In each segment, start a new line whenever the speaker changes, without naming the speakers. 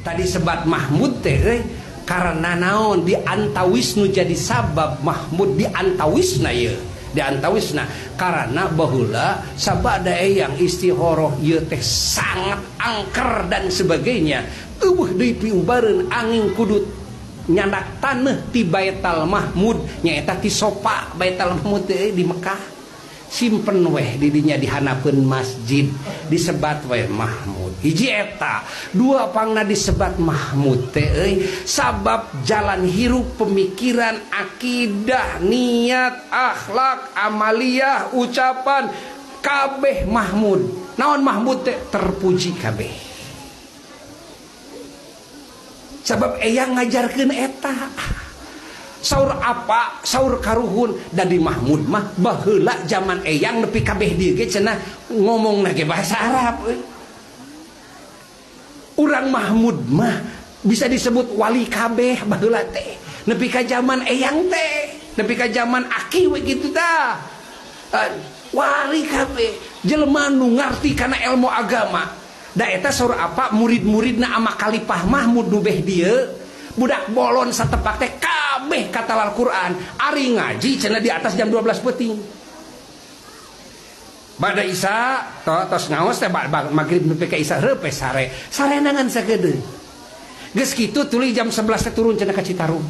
Tadi sebat Mahmud teh euy, karena naon di antawis nu jadi sabab Mahmud di antawisna ieu, di antawisna karena baheula sabada eyang istihoroh ieu teh sangat angker dan sebagainya, eueuh deui piubareun angin kudu nyandak taneuh ti Baital Mahmud, nyaeta ti sopa Baital Mahmud teh di Mekah. Simpen weh didinya di hanapeun masjid, disebat weh Mahmud. Hiji eta, dua pangna disebat Mahmud teh euy, sabab jalan hirup, pemikiran, akidah, niat, akhlak, amaliyah, ucapan kabeh Mahmud. Naon Mahmud teh? Terpuji kabeh. Sabab eyang ngajarkeun eta. Saur apa, saur karuhun dari Mahmud mah baheula zaman eyang nepi kabeh dieu ge cenah ngomongna ge bahasa Arab euy. Urang Mahmud mah bisa disebut wali kabeh baheula teh nepi ka zaman eyang teh, nepi ka zaman aki we kitu tah. Wali kabeh jelema nu ngarti kana ilmu agama. Da eta saur apa murid-muridna ama Khalifah Mahmud nu beh dieu budak bolon satepak teh kabeh katalar Quran, ari ngaji cenah di atas jam 12 peuting. Bada Isya tos ngaos teh maghrib nepi ka Isya reupe sare. Sarenangan sakedeung. Geus kitu tuluy jam 11 teh turun cenah ka Citarum.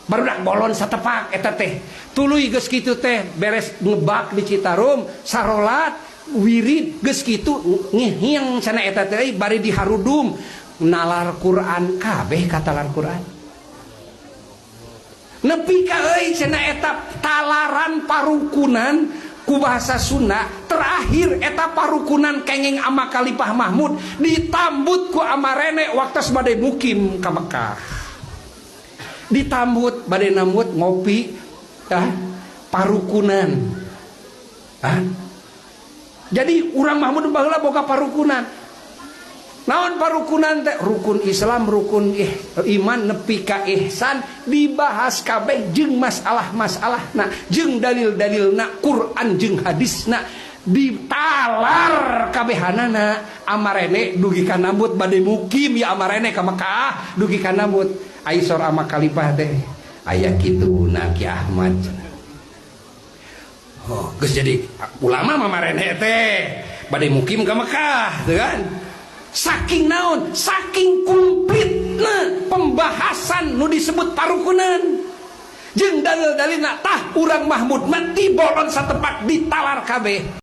Barudak bolon satepak eta teh. Tuluy geus kitu teh beres ngebak di Citarum, sarolat, wirid geus kitu ngihiang cenah eta teh bari diharudum nalar Quran kabeh katalar Quran. Nepi ka euy cenah eta talaran parukunan ku bahasa Sunda terakhir eta parukunan kenging ama Khalifah Mahmud ditambut ku amarene waktu bade mukim ka Mekah. Ditambut bade nambut ngopi tah parukunan. Hah? Jadi urang Mahmud baheula boga parukunan. Naon parukunan teh? Rukun Islam, rukun iman nepi ka ihsan dibahas kabeh jeung masalah-masalahna, jeung dalil-dalilna Quran jeung hadisna ditalar kabehanana. Amarene dugi ka nambut bade mukim ya amarene ka Mekah dugi ka nambut ai sor ama Khalifah teh aya kituna Ki Ahmad. Oh, geus jadi ulama mah marene teh bade mukim ka Mekah teu kan? Saking naon, saking komplitna pembahasan nu disebut parukunan jeung dalil-dalilna tah urang Mahmud mah ti bolon satepak ditalar kabeh.